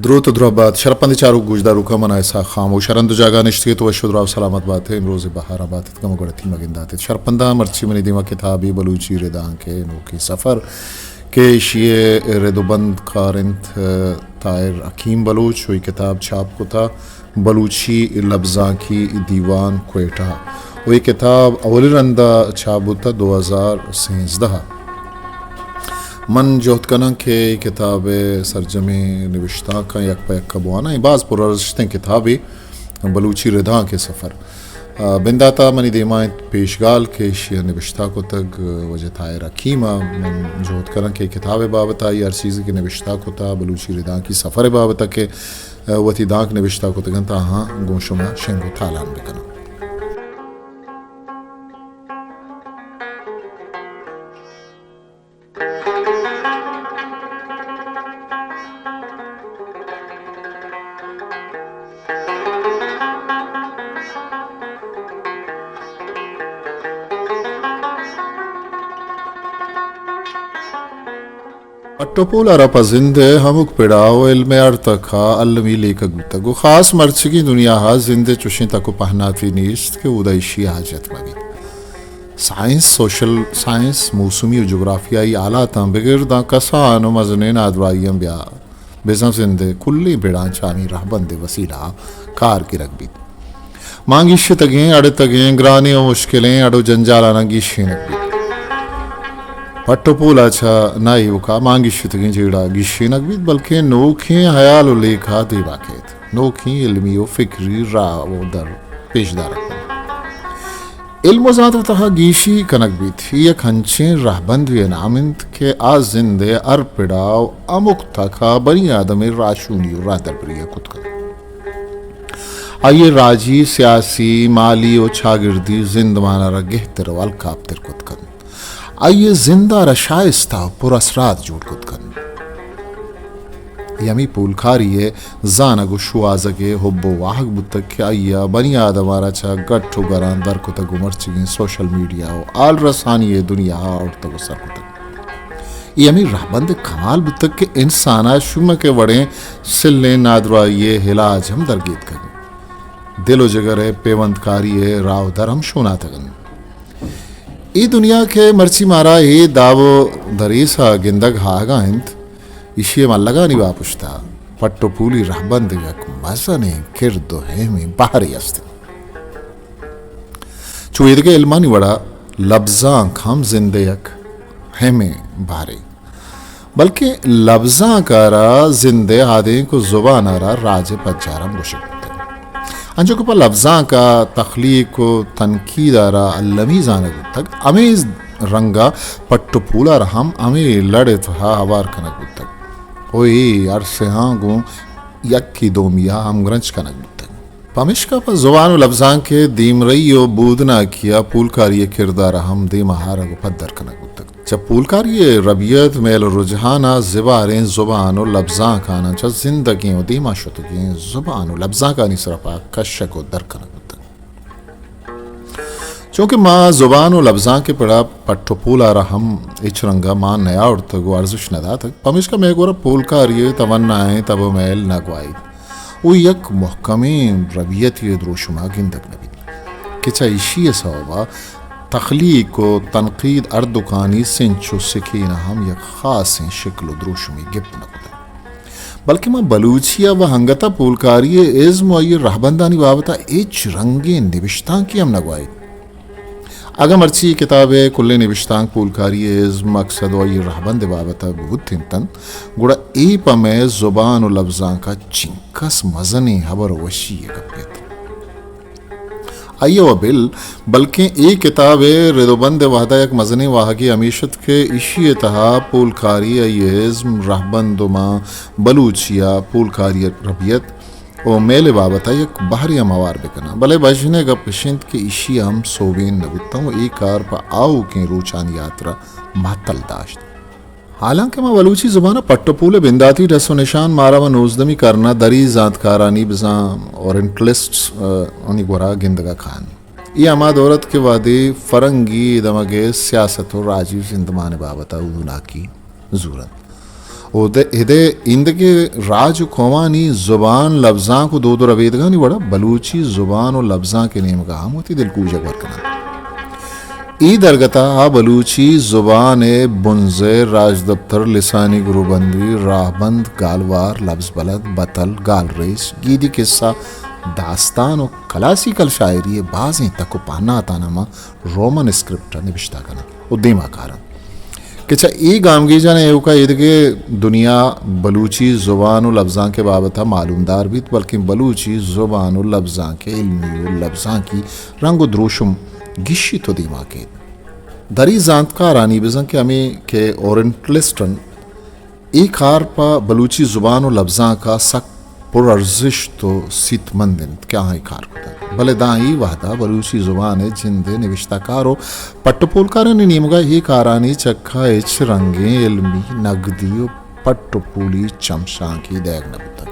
دروت ءُ دراہ بات شرپندیں چاروک گوشداروکاں، من ءَ اسحاق خاموش، ہر ہند ءُ جاگہ ءَ نشتگ ئے تو وش ءُ دراہ ءُ سلامت بات ئے۔ امروز ءِ بہار ءَ بات اتکگ، گڑا تیمگند دات ات۔ شرپنداں مرچی منی دیما کتابے بلوچی ردانک ءِ نوکیں سفر کہ ایشی ءِ رد ءُ بند کار انت، ءَ، طاہر حکیم بلوچ، ءُ اے کتاب چاپ کتا بلوچی لبزانکی دیوان کوئٹہ، ءُ اے کتاب اولی رندا چاپ بوتا دو ہزار سینزدہ۔ من جہد کناں کہ اے کتاب ءِ سرجمیں نبشتانکاں یک پہ یک بواناں۔ اے باز پر ارزشتیں کتابے، بلوچی ردانک ءِ سفر۔ آ، بنداتا منی دیما انت پیشگال کہ ایشی ءَ نبشتہ کتگ واجہ طاہر حکیم ءَ۔ من جہد کناں کہ اے کتاب ءِ بابت ءَ آئی ہر چیزے کہ نبشتہ کتا بلوچی ردانکی سفر ءِ بابت ءَ کہ، آ، وتی دانک نبشتہ کتگ انت، آہاں گوں شما شنگ ءُ تالان بکناں۔ پٹ ءُ پول ءَ را پہ زند ءِ ہمک پڑاؤ ءُ علم ءِ ہر تک ءَ المی لیکگ بوتگ ءُ خاص مرچیگیں دنیا ءَ زند ءِ چشیں تک ءُ پہناتے نیست کہ اودا ایشی ءِ حاجت مہ بیت۔ سائنس، سوشل سائنس، موسمی ءُ جغرافیائی حالاتاں بگر داں کسان ءُ مزنیں نادراہیاں بیا بزاں زند ءِ کلیں پڑاں چہ ہمے رہبند ءِ وسیلہ ءَ کار گرگ بیت۔ مان گیشتگیں، اڑتگیں، گرانیں ءُ مشکلیں اڑ ءُ جنجالاناں گیشینگ بیت۔ پٹ ءُ پول ءَ چہ نہ ایوک ءَ مان گیشتگیں جیڑہ گیشینگ بیت، بلکیں نوکیں ہیال ءُ لیکہ دیما کیت، نوکیں علمی ءُ فکری راہ ءُ در پیش دارگ بنت۔ علم ءُ زانت ءِ تہا گیشی کنگ بیت۔ اے یک انچیں رہبندے ءِ نام انت کہ آ زند ءِ ہر پڑاؤ، ہمک تک ءَ بنی آدم ءِ راہشونی ءُ راہدربری ءَ کت کنت۔ آئی ءِ راجی، سیاسی، مالی ءُ چاگردی زندمان ءَ را گہتر ءُ الکاپتر کت کنت۔ آئی ءِ زند ءَ را شائستہ ءُ پر اثرات جوڑ کت کنت۔ اے ہمے پولکاری ءِ زانگ ءُ شوہازگ ءِ حب ءُ واہگ بوتگ کہ آئی ءَ بنی آدم ءَ را چہ گٹ ءُ گراں در کتگ ءُ مرچیگیں سوشل میڈیا ءُ حال رسانی ءِ دنیا ءَ آورتگ ءُ سر کتگ۔ اے ہمے رہبند ءِ کمال بوتگ کہ انسان ءَ شومک ءِ وڑیں سلیں نادراہی ءِ علاج ہم درگیتکگ انت۔ دل ءُ جگر ءِ پیوندکاری ءِ راہ ءُ در ہم شوناتگ انت۔ اے دنیا کہ مرچی مارا اے داب ءُ دریس ءَ گندگ آہگ ءَ انت، ایشی ءِ ملگانی واپشت ءَ پٹ ءُ پولی رہبند ءِ یک مزنیں کرد ءُ اہمیں بہرے است انت۔ چو ایدگہ علمانی وڑا لبزانک ہم زند ءِ یک اہمیں بہرے، بلکیں لبزانک ءَ را زند ءِ آدینک ءُ زبان ءَ را راج ءِ پجار ہم گوشگ بوتگ۔ انچو کہ پہ لبزانک ءَ تخلیق ءُ تنقید ءَ را المی زانگ بوتگ، ہمے رنگ ءَ پٹ ءُ پول ءَ را ہم ہمے لڑ ءِ تہا ہوار کنگ بوتگ ءُ اے ہر سئیاں گوں یکے دومی ءَ ہمگرنچ کنگ بوتگ۔ پمیشکا پہ زبان ءُ لبزانک ءِ دیمرئی ءُ بودناکی ءَ پولکاری ءِ کردار ءَ ہم دیم ءَ آرگ ءُ پدر کنگ بوتگ۔ چہ پولکاری ءِ ربیت، میل ءُ رجحان ءَ زباریں زبان ءُ لبزانکاناں چہ زندگیں ءُ دیما شتگیں زبان ءُ لبزانکانی سرا پہ کشگ ءُ در کنگ بوتگ۔ چونکہ ما زبان ءُ لبزانک ءِ پڑا پٹ ءُ پول ءَ را ہم ہچ رنگ ءَ مان نیاورتگ ءُ ارزشت نداتگ، پمیشکا مئے گورا پولکاری ءِ تمنائیں تب ءُ میل نگواہیت ءُ یک مہکمیں ربیتے ءِ دروشم ءَ گندگ نہ بیت کہ چہ ایشی ءِ سوب ءَ تخلیق ءُ تنقید ہر دکانی سنچ ءُ سکین ءَ ہم یک خاصیں شکل ءُ دروشمے گپت نہ کتگ۔ بلکیں ما بلوچی ءَ و انگت ءَ پولکاری ءِ ازم ءُ آئی ءِ رہبندانی بابت ءَ ہچ رنگیں نبشتانکے ہم نہ گواہیت۔ اگاں مرچی اے کتاب ءِ کلیں نبشتانک پولکاری ءِ ازم، مقصد ءُ آئی ءِ رہبند ءِ بابت ءَ بوت انت انت، گڑا اے پہ مئے زبان ءُ لبزانک ءَ چنکس مزنیں ہبر ءُ وشی ءِ گپے ات۔ آئی ءَ و بل، بلکیں اے کتاب ءِ رد ءُ بند ءِ وہد ءَ یک مزنیں واہگے ہمیش ات کہ ایشی ءِ تہا پولکاری، آئی ءِ ازم، رہبند ءُ ماں، بلوچی ءِ پولکاری ءِ ربیت ءُ میل ءِ بابت ءَ یک بہرے ہم ہوار بہ کناں، بلے بژن ءِ گپ اش انت کہ ایشی ءَ ہم سوبین نہ بوتاں ءُ اے کار پہ آؤکیں روچانی ہاترا مہتل داشت۔ حالانکہ ما بلوچی زبان ءَ پٹ ءُ پول ءِ بنداتی ڈس ءُ نشان مارا و نوزدہمی کرن ءَ دری زانتکارانی بزاں اورینٹلسٹس، آ، آنی گورا گندگ ءَ کاینت۔ اے ہما دور ات کہ وہدے فرنگی اے دمگ ءِ سیاست ءُ راجی زندمان ءِ بابت ءَ اودوناکی زور انت ءُ اد ءَ ایندگہ راج ءُ قومانی زبان، لبزانک ءُ دود ءُ ربیدگانی وڑا بلوچی زبان ءُ لبزانک ءِ نیمگا ہم وتی دلکوب جگور کناں۔ اے درگت ءَ بلوچی زبان ءِ بنزہ، راجدپتر، لسانی گروبندی، راہبند، گالوار، لبز بلد، بتل، گالریچ، گیدی کسہ، داستان ءُ کلاسیکل شاعری ءِ بازیں تک ءُ پہناتاں ما رومن اسکرپٹ ءَ نبشتہ کناں ءُ دیما کاراں کہ چہ اے گامگیجانی ایوکا ایدگہ دنیا بلوچی زبان ءُ لبزانک ءِ بابت ءَ معلومدار بیت، بلکیں بلوچی زبان ءُ لبزانک ءِ علمی ءُ لبزانکی رنگ ءُ دروشم گیشیت ءُ دیما کیت۔ دری زانتکارانی، بزاں کہ ہمے کہ اورینٹلسٹ انت، اے کار پہ بلوچی زبان ءُ لبزانک ءَ سک پر ارزشت ءُ سیت مند انت کہ آہاں اے کار کتگ، بلے داں اے وہد ءَ بلوچی زبان ءِ جند ءِ نبشتہ کار ءُ پٹ ءُ پولکارانی نیمگ ءَ اے کارانی چک ءَ ہچ رنگیں علمی، نگدی ءُ پٹ ءُ پولی چمشانکے دئیگ نہ بوتگ۔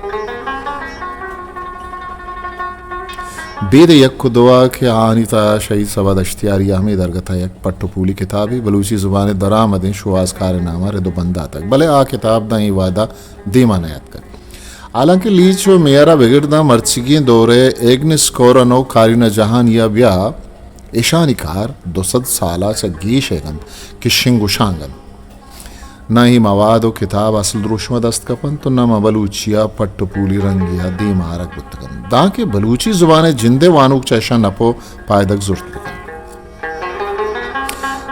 بید ءِ یک ءُ دو ءَ کہ آہانی تہا شہید صبا دشتیاری ءِ ہمے درگت ءَ یک پٹ ءُ پولی کتابے بلوچی زبان ءِ درآمدیں شوہازکار ءِ نام ءَ رد ءُ بند داتگ، بلے آ کتاب داں اے وہد ءَ دیما نیاتکگ۔ حالانکہ لیچ ءُ میئر ءَ بگر داں مرچیگیں دور ءِ ایگنس کورن ءُ کارینا جہانی ءَ بیا، اشانی کار دو سد سال ءَ چہ گیش ئیگ انت کہ شنگ ءُ شانگ انت۔ نہ اے مواد ءُ کتاب اصل دروشم ءَ دست کپ انت ءُ نہ ماں بلوچی ءَ پٹ ءُ پولی رنگے ءَ دیم آرگ بوتگ انت، دانکہ بلوچی زبان ءِ جند ءِ وانوک چہ اشاں نپ ءُ پائدگ زرت بہ کنت۔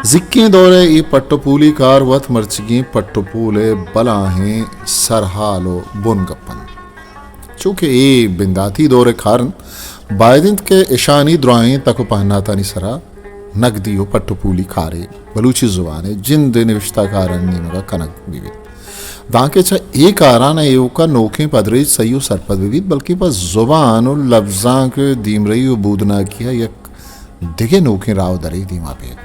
زیکیں دور ءِ اے پٹ ءُ پولی کار وت مرچیگیں پٹ ءُ پول ءِ بلاہیں سرحال ءُ بنگپ انت۔ چونکہ اے بنداتی دور ءِ کار انت، باید انت کہ اشانی دراہیں تک ءُ پہناتانی سرا نگدی ءُ پٹ ءُ پولی کارے بلوچی زبان ءِ جند ءِ نبشتہ کارانی نیمگ ءَ کنگ بہ بیت۔ دانکہ چہ اے کاراں نہ ایوک ءَ نوکیں پدریچ سہی ءُ سرپد بہ بیت، بلکیں پہ زبان ءُ لبزانک ءِ دیمرئی ءُ بودناکی ءَ یک دگہ نوکیں راہ ءُ درے دیما بیت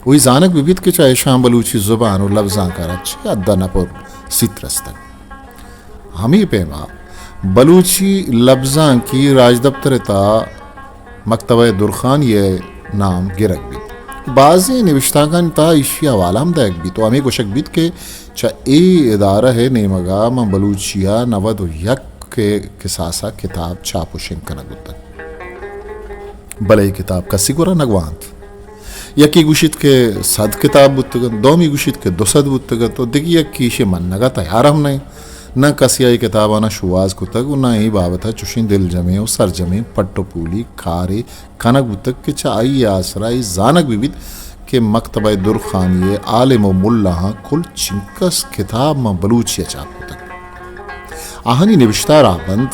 ءُ اے زانگ بہ بیت کہ چہ اشاں بلوچی زبان ءُ لبزانک ءَ را چہ حد ءَ نپ ءُ سیت رستگ۔ ہمے پیما بلوچی لبزانکی راجدپتر ءِ تہا مکتبہ درخانی ءِ نام گرگ بیت۔ بازیں نبشتانکانی تہا ایشی ءِ حوالہ ہم دئیگ بیت ءُ ہمے گوشگ بیت کہ چہ اے ادارہ ءِ نیمگ ءَ ماں بلوچی ءَ نود ءُ یک ءِ کساس ءَ کتاب چاپ ءُ شنگ کنگ بوتگ۔ بلے اے کتاب کسی گورا نگوانت۔ یکے گوشیت کہ صد کتاب بوتگ انت، دومی گوشیت کہ دو سد بوتگ انت ءُ دگہ یکے ایشی منگ ءَ تیار ہم نہ انت۔ نہ کسی ءَ اے کتاباناں شوہاز کتگ ءُ نہ اے بابت ءَ چوشیں دلجمیں ءُ سرجمیں پٹ ءُ پولی کارے کنگ بوتگ کہ چہ آئی ءِ آسرا اے زانگ بہ بیت کہ مکتبہ درخانی ءِ عالم ءُ ملاہاں کل چنکس کتاب ماں بلوچی ءَ چاپ کتگ۔ آہانی نبشتہ ءَ راہبند،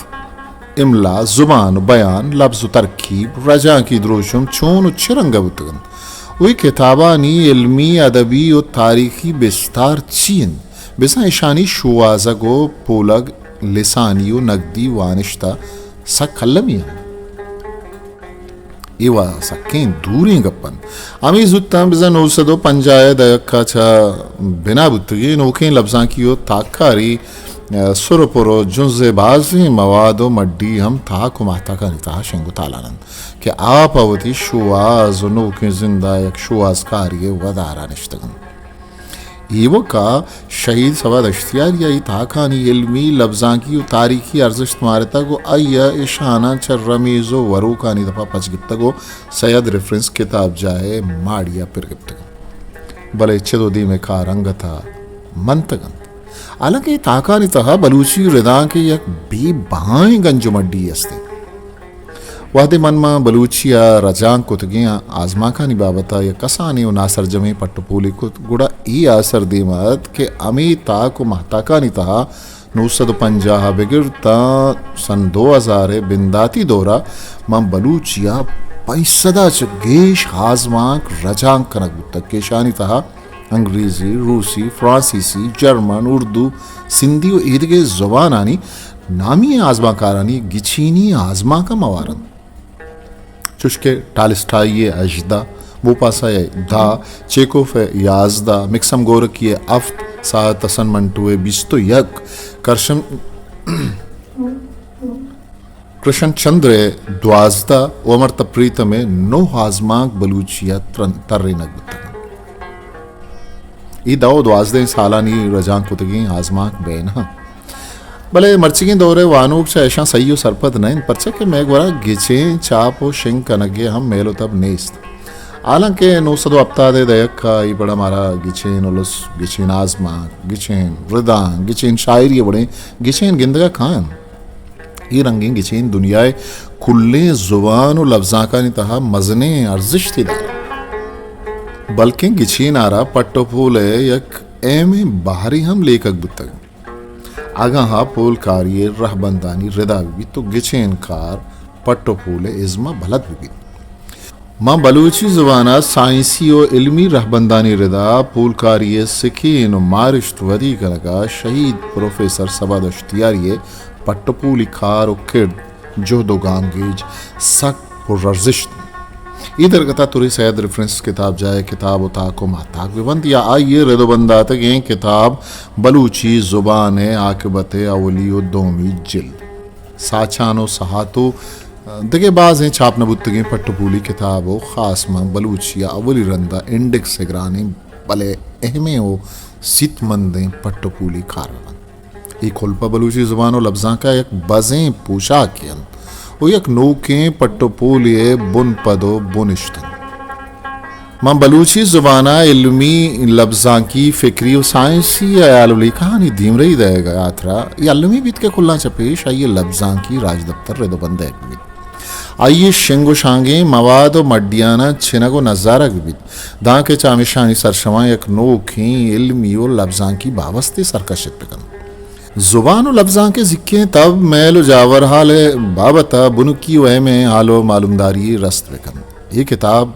املا، زبان ءُ بیان، لبز ءُ ترکیب، رجانکی دروشم چون ءُ چہ رنگ ءَ بوتگ انت ءُ اے کتابانی علمی، ادبی ءُ تاریخی بستار چی انت؟ بزاں اشانی شوہازگ ءُ پولگ لسانی ءُ نگدی وانشت ءَ سک المی انت۔ اے وَ سکیں دوریں گپ انت۔ ہمے زوتاں بزاں نو سد ءُ پنجاہ ءِ دہک ءَ چہ بنا بوتگیں نوکیں لبزانکی ءُ تاککاری، ءَ، سر ءُ پر ءُ جنز ءِ بازیں مواد ءُ مڈی ہم تاک ءُ ماہتاکانی تہا شنگ ءُ تالان انت کہ آ پہ وتی شوہاز ءُ نوکیں زند ءَ یک شوہازکاری ءِ ودار ءَ نشتگ انت۔ ایوک ءَ شہید صبا دشتیاری ءَ اے تاکانی علمی، لبزانکی ءُ تاریخی ارزشت مارتگ ءُ آئی ءَ اشاناں چہ رمیز ءُ وروکانی دپ ءَ پچ گپتگ ءُ سید ریفرنس کتابجاہ ءِ ماڑی ءَ پر گپتگ انت۔ بلے چد ءُ دیم ءِ کار انگت ءَ منتگ انت۔ حالانکہ اے تاکانی تہا بلوچی ردانک ءِ یک بے بہائیں گنج ءُ مڈی است انت۔ وہدے من ماں بلوچی ءَ رجانک کتگیں آزمانکانی بابت ءَ یک کسانیں ءُ ناسرجمیں پٹ ءُ پولے کت، گڑا اے آسر دیم ءَ ات کہ ہمے تاک ءُ ماہتاکانی تہا نو سد ءُ پنجاہ ءَ بگر تاں سن دو ہزار ءِ بنداتی دور ءَ ماں بلوچی ءَ پنچ سد ءَ چہ گیش آزمانک رجانک کنگ بوتگ کہ اشانی تہا انگریزی، روسی، فرانسیسی، جرمن، اردو، سندھی ءُ ایدگہ زبانانی نامی ئیں آزمانکارانی گچینی آزمانک ہم ہوار انت، چوش کہ ٹالسٹائی ءِ ہژدہ، موپاسا ءِ دہ، چیکوف ءِ یازدہ، مکسم گورکی ءِ ہفت، ساہت حسن منٹو ءِ بیست ءُ یک، کرشن کرشن چندر ءِ دوازدہ ءُ امرتا پریتم ءِ نُہ آزمانک بلوچی ءَ ترن-، ترینگ بوتگ انت۔ اے دہ و دوازدہیں سالانی رجانک کتگیں آزمانک بین ہاں۔ بلے مرچیگیں دور ء وانوک چہ اشاں سہی و سرپد نہ انت، پرچا کہ مئے گورا گچین چاپ و شنگ کنگ ء ہم میل و تب نیست۔ حالانکہ نو سد و ہپتاد ء دہک ء اے پڑ ء مارا گچین الس، گچین آزمانک، گچین ردانک، گچین شاعری ء وڑیں گچین گندگ ء کاینت۔ اے رنگیں گچین دنیا ء کلیں زبان و لبزانکانی تہا مزنیں ارزشتے دارت، بلکیں گچین آرا پٹ و پول ء یک اہمیں بہرے ہم لیکگ بوتگ۔ اگاں ہا پولکاری ء رہبندانی ردا بہ بیت تو گچین کار پٹ و پول ء ازم ء بلد بہ بیت۔ من بلوچی زبان ء سائنسی و علمی رہبندانی ردا پولکاری ء سکین و مارشت ودی کنگ ء شہید پروفیسر صبا دشتیاری ء پٹ و پولی کار و کرد، جہد و گامگیج سک پرارزشت انت۔ اے درگت ء ترے سید ریفرنس کتابجاہ ء کتاب و تاک و ماہتاک بہ بنت یا آئی ء رد و بنداتگیں کتاب بلوچی زبان ء عاقبت ء اولی و دومی جلد، ساچان و سہات و دگہ بازیں چاپ نہ بوتگیں پٹ و پولی کتاب و خاص ماں بلوچی ء اولی رند ء انڈیکس ء گرانیں بلے اہمیں و سیت مندیں پٹ و پولی کار بہ بنت۔ اے کل پہ بلوچی زبان و لبزانک ء یک بزیں پوشاکے انت و یک نوکیں پٹ و پولے ء بن پد و بنشت انت۔ من بلوچی زبان ء علمی، لبزانکی، فکری و سائنسی ہیال و لیکہانی دیمرئی دئیگ ء ہاترا اے المی بیت کہ کلاں چہ پیش آئی ء لبزانکی راجدپتر رد و بند دئیگ بیت۔ آئی ء شنگ و شانگیں مواد و مڈیاناں چنگ و نزارگ بہ بیت، دانکہ چہ ہمیشانی سرشماں یک نوکیں علمی و لبزانکی بابستے سرکشت بہ کنت۔ زبان و لبزانک ء زیکیں تب، میل و جاورحال ء بابت ء بنکی و اہمیں حال و معلومداری رست بہ کنت۔ اے کتاب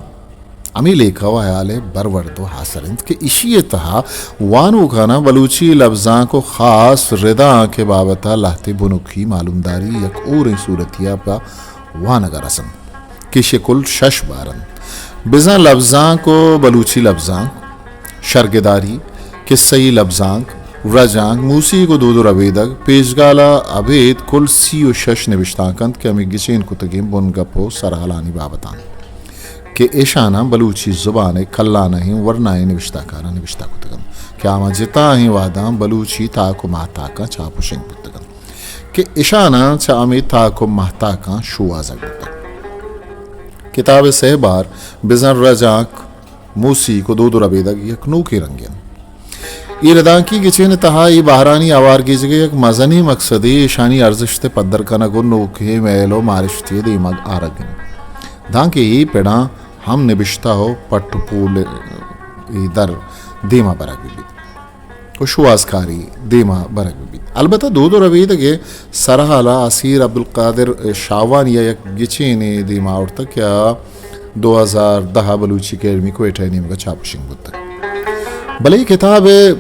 ہمے لیکہ و ہیال ء برورد و آسر انت کہ ایشی ء تہا وانوکاناں بلوچی لبزانک و خاص ردانک ء بابت ء لہتے بنکی معلومداری یک ہوریں صورتی ء پہ وانگ ء رسنت کہ ایشی ء کل شش بہر انت۔ بزاں لبزانک و بلوچی لبزانک، شرگداری، کسہی لبزانک، رجانک، موسیق و دود و ربیدگ، پیشگال ء ابید کل سی و شش نبشتانک انت کہ ہمے گچین کتگیں بنگپ و سرحالانی بابت انت کہ ایشاناں بلوچی زبان ء کلانہیں ورنائیں نبشتہ کاراں نبشتہ کتگ انت کہ آواں جتاہیں وہداں بلوچی تاک و ماہتاکاں چاپ و شنگ بوتگ انت کہ ایشاناں چہ ہمے تاک و ماہتاکاں شوہازگ بوتگ۔ کتاب ء سہ بہر، بزاں رجانک، موسیق و دود و ربیدگ یک نوکیں رنگے انت۔ اے ردانکی گچین ء تہا اے بہرانی آوار گیجگ ء یک مزنیں مقصدے ایشانی ارزشت ء پدر کنگ و نوکیں میل و مارشتی ء دیمگ آرگ انت۔ دانکہ اے پڑاں ہم نبشتہ و پٹ و پول ء در دیما برگ بہ بیت و شوہازکاری دیما برگ بہ بیت۔ البتہ دود و ربیدگ ء سرحال ء اسیر عبدالقادر شاہوانی ء یک گچینے دیما آورتگ کہ آ دو ہزار دہ ء بلوچی اکیڈمی کوئٹہ ء نیمگ ء چاپ و شنگ بوتگ۔ بلے اے کتاب ء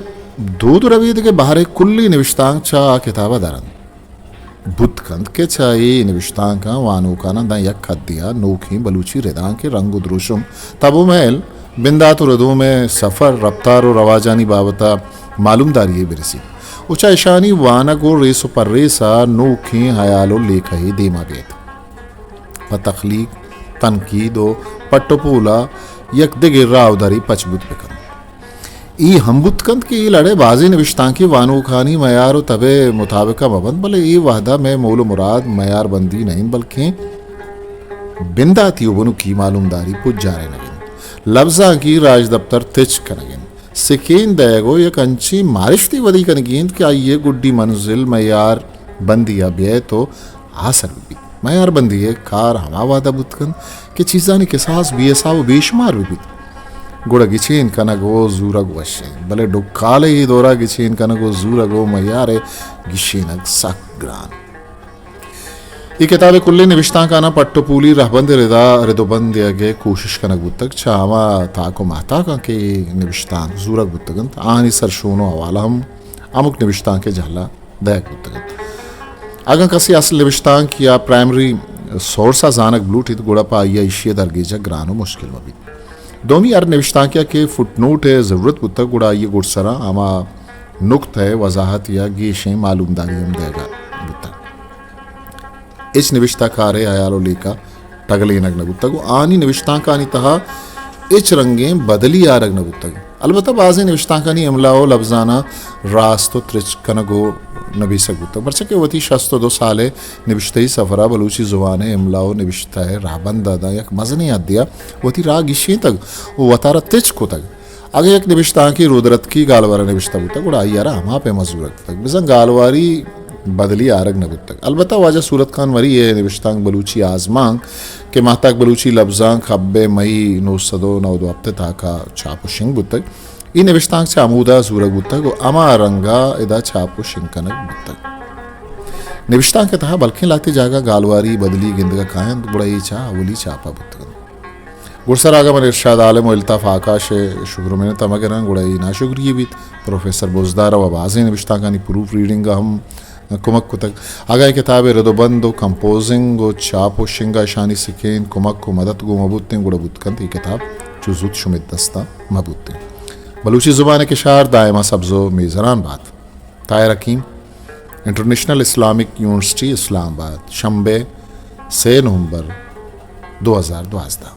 دود و ربیدگ ء بہر ء کلی نبشتانک چہ آ کتاب ء در انت۔ بوت کنت کہ چہ اے نبشتانکاں وانوکاناں داں یک حدے ء نوکیں بلوچی ردانک ء رنگ و دروشم، تب و مئیل، بندات و ردوم ء سفر، رپتار و رواجانی بابت ء معلومداری یے برسیت و چہ اشانی وانگ و ریس و پریس ء نوکیں ہیال و لیکہے دیما بیت۔ پہ تخلیق، تنقید و پٹ و پول ء یک دگہ راہ و درے پچ بوت بہ کنت۔ اے ہم بوت کنت کہ اے لڑ ء بازیں نبشتانکے وانوکانی میار و تب ء مطابق ء مہ بنت، بلے اے وہد ء مئے مول و مراد میار بندی نہ انت، بلکیں بنداتی و بنکی معلومداری پجارینگ انت، لبزانکی راجدپتر تچک کنگ انت، سکین دئیگ و یک انچیں مارشتے ودی کنگی انت کہ آئی ء گڈی منزل میار بندی ء بیئیت و آسر بہ بیت۔ میار بندی ء کار ہما وہد ء بوت کنت کہ چیزانی کساس بے حساب و بے شمار بہ بیت، گڑا گچین کنگ و زورگ وش انت، بلے ڈکال ء اے دور ء گچین کنگ و زورگ و میار ء گیشینگ سک گران۔ اے کتاب ء کلیں نبشتانکاناں پٹ و پولی رہبند ء ردا رد و بند دیگ ء کوشش کنگ بوتگ۔ چہ ہما تاک و ماہتاکاں کہ اے نبشتانک زورگ بوتگ انت، آہانی سرشون و حوالہ ہم ہمک نبشتانک ء جہلا دئیگ بوتگ انت۔ اگاں کسے اصل نبشتانک یا پرائمری سورس ء زانگ بلوٹیت، گڑا پہ آئی ء ایشی ء درگیجگ گران و مشکل مہ بیت۔ دومی، ہر نبشتانکے ء کہ فٹ نوٹ ء ضرورت بوتگ، گڑا آئی ء گڈسرا ہما نکتہ ء وضاحت یا گیشیں معلومداری ہم دئیگ بوتگ۔ ہچ نبشتہ کارے ہیال و لیکہ ٹگلینگ نہ بوتگ و آنی نبشتانکانی تہا ہچ رنگیں بدلی آرگ نہ بوتگ۔ البتہ بازیں نبشتانکانی املا و لبزاناں راست و ترچ کنگ و نبیسگ بوتگ، پرچا کہ وتی شست و دو سال ء نبشتہی سفر ء بلوچی زبان ء املا و نبشتہ ء راہبند ء داں یک مزنیں حدے ء وتی راہ گیشینتگ و وتارا تچک کتگ۔ اگاں یک نبشتانکے رودرتکی گالوار ء نبشتہ بوتگ، گڑا آئی ء را ہما پیم ء زورگ بوتگ۔ بزاں گالواری بدلی آرگ نہ بوتگ۔ البتہ واجہ صورت خان مری ء نبشتانک بلوچی آزمانک کہ ماہتاک بلوچی لبزانک حب ء مئی نو سد و نود و ہپت ء تاک ء چاپ و شنگ بوتگ، اے نبشتانک چہ ہمودا زورگ بوتگ و ہما رنگ ء ادا چاپ و شنگ کنگ بوتگ۔ نبشتانک ء تہا بلکیں لہتے جاگہ گالواری بدلی گندگ ء کاینت، گڑا اے چہ اولی چاپ ء بوتگ انت۔ گڈسر اگاں من ارشاد عالم و الطاف آکاش ء شگر و منت ء مہ گراں، گڑا اے ناشگری یے بیت۔ پروفیسر بزدار ء و بازیں نبشتانکانی پروف ریڈنگ ء ہم کمک کتگ۔ اگاں اے کتاب ء رد و بند و کمپوزنگ و چاپ و شنگ ء اشانی سکین کمک و مدد گوں مہ بوتیں، گڑا بوت کنت اے کتاب چو زوت شمئے دستاں مہ بوتیں۔ بلوچی زبان ء کشار دائما سبز و میزران بات۔ طاہر حکیم، انٹرنیشنل اسلامک یونیورسٹی اسلام آباد، شنبے، سے نومبر، دو ہزار دوازدہ۔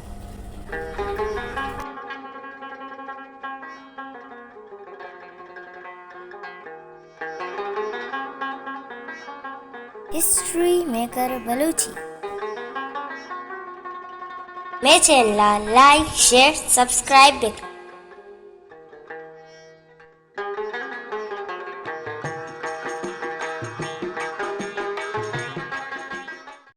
History maker Balochi. مئے چینل ء لائک، شیئر، سبسکرائب بہ